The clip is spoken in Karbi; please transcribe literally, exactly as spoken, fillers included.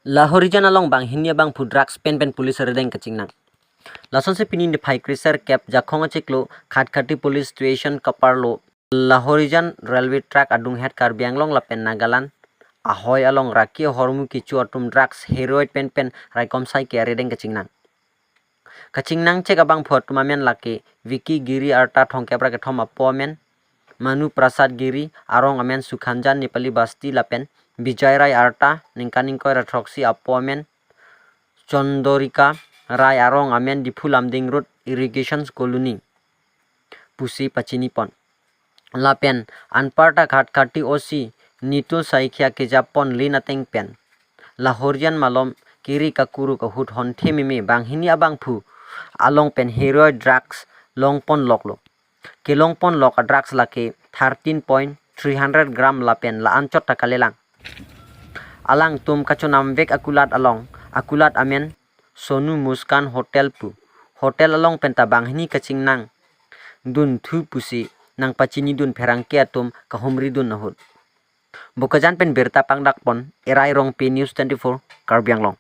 Lahorijan along banghini abangphu drugs pen pen police arideng kachingnang. Lasonsi pini niphai kre-sirkep Jakhong achiklo Khatkhati police station kaparlo Lahorijan railway track adunghet Karbi Anglong lapen Nagaland ahoi along raki ahormu kecho atum drugs heroin pen pen raikom sai ke arideng kachingnang. Kachingnang chek abangphu atum amen lake Vicky Giri arta thomkep ra kethom apo amen, Manu Prasad Giri arong amen Sukhanjan Nepali Basti lapen Bijay Rai arta ningkan ingkoi ra throksi apo amen, Chandrika Rai arong amen Diphu Lumding Road Irrigation Colony pusi pachinipon. Lapen anparta Khatkhati O C Nitul Saikia kejappon lin ateng pen Lahorijan malom kiri kakuruk ahut honthe meme banghini abangphu along pen heroin drugs longpon loklo. Kelongpon lok a drugs lake thirteen point three hundred gram lapen la-anchot ta kalelang. Alangtum kachonamvek akulat along, akulat amen Sonu Muskan Hotel pu. Hotel along penta banghini kachingnang dun thu pusi nangpachinidun pherangke atum kahumridun ahut. Bokajan pen birta pangdakpon Erai Rongpi, News twenty-four, Karbi Anglong.